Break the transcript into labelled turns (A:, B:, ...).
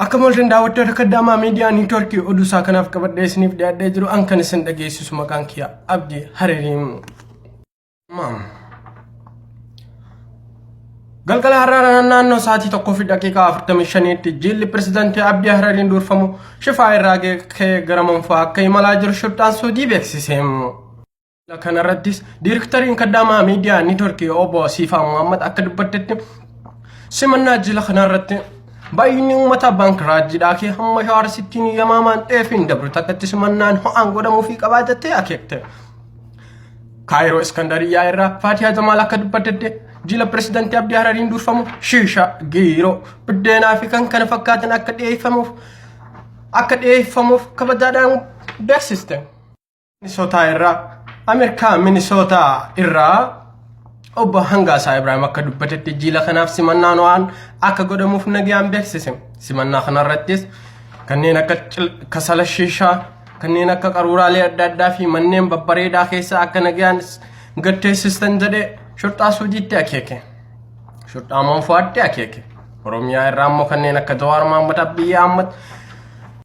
A: Akka mooltan daawwattoota Kaddaamaa Miidiyaa Niitworkii oduu isaa kanaaf qabadhee isiniif dhiyaadhee jiru an kan isin dhageessisu maqaan kiyya Abdii Haririi. Galgala har'aa naannoo sa'aatii 1:45tti jilli pirezidaantii Abdii Harariin durfamu Shifaa irraa ka'ee gara Manfaa akka imalaa jiru shurxaan Suudii beeksise. Kanarrattis diiriktariin Kaddaamaa Miidiyaa Niitworkii obbo Siifaa Muhammad akka dubbattetti simannaa jila kanarratti baay'inni uummataa baank raajjiidhaa kee hamma shaarsittiin yamaamaan dheefiin dabru takkatti simannaan ho'aan godhamuufii qabaa jettee akeekte. Kaayiroo Iskandariyaa irraa Faatiyaa Jamaal akka dubbattetti jila pirezidaantii Abdii Harariin durfamu shiisha, giiroo, biddeenaa fi kan kana fakkaatan akka dhiyeeffamuuf kabajaadhaan beeksiste. Minisootaa irraa Ameerikaa Minisootaa irraa obbo Hangaasaa Ibraahim akka dubbatetti jila kanaaf simannaan ho'aan akka godhamuuf nagayaan beeksise. Simannaa kanarrattis kanneen akka kasala shiishaa, kanneen akka qaruuraalee adda addaa fi manneen babbareedaa keessa akka nagayaan gatteessistan jedhee shurxaa suudiitti akeeke. Shurxaa Moonfo'aatti akeeke. Oromiyaa irraa immoo kanneen akka Jawaar Mahaammad, Abiyyi Ahmad,